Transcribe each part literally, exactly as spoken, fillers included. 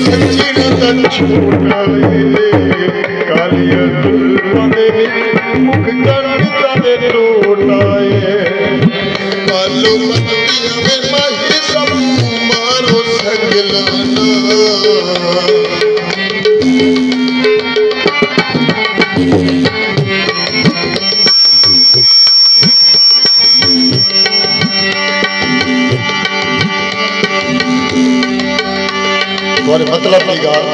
سچݨ دا چھوٹا اے، کالیاں زلفاں دے وچ مکھ ٹنڈ دا تے ٹوٹا اے۔ آلو متیاں وے ماہی سب مارو سنگلانا۔ تہاݙے مطلب دی ڳالھ۔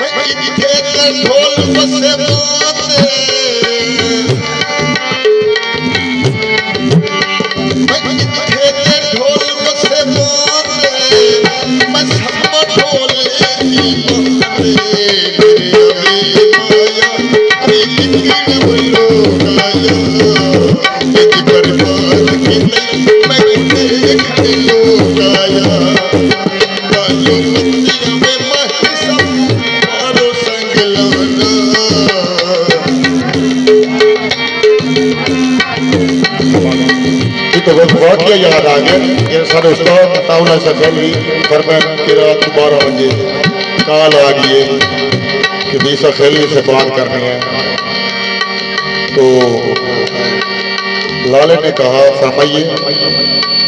میں کتھے تے ڈھول وسے ماں تے۔ میں کتھے تے ڈھول وسے ماں تے۔ میں سب ڈھولے دی ماں تے۔ میرے مایا، کوئی لکڑ بلو گایا۔ اج برباد کیتے میکوں ݙیکھݨ لوک آیا۔ آلو متیاں وے ماہی سب مارو سنگلانا۔ یہ تو بس واقعہ یاد آ گیا کہ سارے استاد عطاء اللہ عیسیٰ خیلوی فرمائے کہ رات کو بارہ بجے کال آ گئی ہے کہ عیسیٰ خیلوی سے بات کرنی ہے۔ تو لالے نے کہا، فرمائیے۔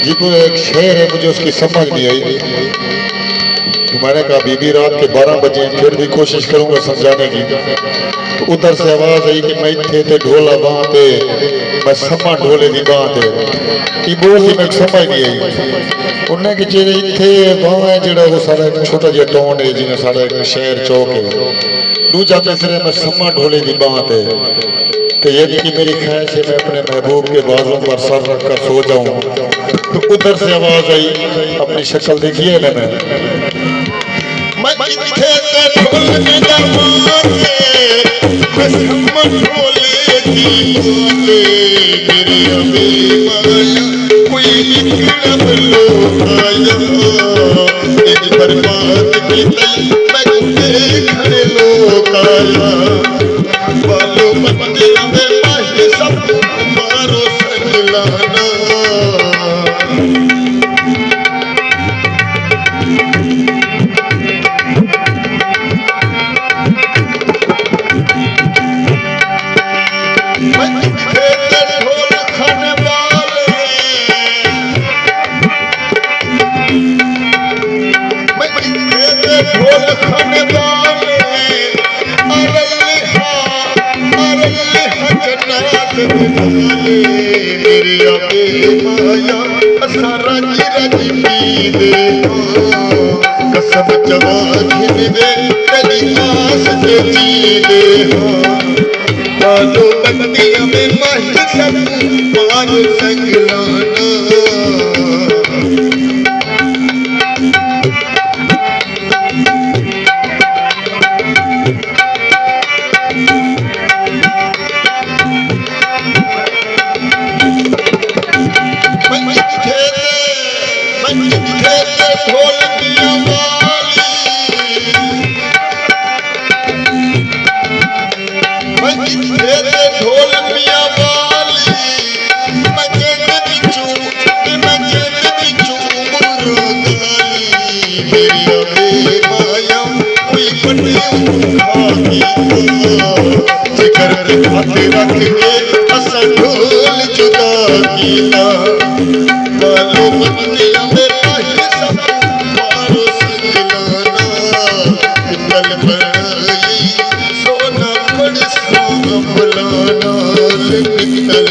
جی، کوئی ایک شعر ہے، مجھے اس کی سمجھ نہیں آئی۔ تو میں نے کہا، بی بی، رات کے بارہ بجے ہیں، پھر بھی کوشش کروں گا سمجھانے کی۔ تو ادھر سے آواز آئی کہ میں اتھے تے ڈھولا بانہہ تے، میں سماں ڈھولے دی بانہہ تے۔ یہ بول دی میں سمجھ نہیں آئی۔ انہیں کہ جیڑھے اتھے بانہہ ہے، جیڑھا وہ سارا ایک چھوٹا جہا ٹون ہے، جی میں سارا ایک شعر چوک ہے۔ ݙوجھا مصرعہ میں سماں ڈھولے دی بانہہ تے، تے یہ کہ میری خواہش ہے میں اپنے محبوب کے بازوں پر سر رکھ کر سو جاؤں۔ تو ادھر سے آواز آئی، اپنی شکل دیکھی ہے نا میں۔ میں کتھے تے ڈھول ݙیندا ماں تے، میں سماں ڈھولے دی بانہہ تے، میرے ابے مایا۔ کوئی لکڑ بلو آیا، اج برباد کیتے میکوں ݙیکھݨ لوک آیا۔ آلو متیاں وے ماہی سب مارو سنگلانا۔ میں کتھے تے ڈھول کھن والے، میں کتھے تے ڈھول کھن والے، ارل ہا، ارل ہا جنات دے نالے، میرے ابے مایا، اساں رڄ رڄ پیندے ہاں، قسم چوا گھن دے، تیݙی آس تے جیندے ہاں۔ آلو متیاں وے ماہی سب مارو سنگلانا۔ میں کتھے تے، میں کتھے تے ڈھولکیاں والی۔ میں کتھے تے ڈھولکیاں والی، میں جند وچوں، میں جند وچوں مروں گالی۔ میرے ابے مایا، کوئی پٹیوں کھا کیتا، جگر تے ہتھ رکھ کے اساں ڈھول جدا کیتا۔ آلو متیاں وے ماہی سب مارو سنگلانا، پتل بݨائی سونا بڑساں بلانا، پتل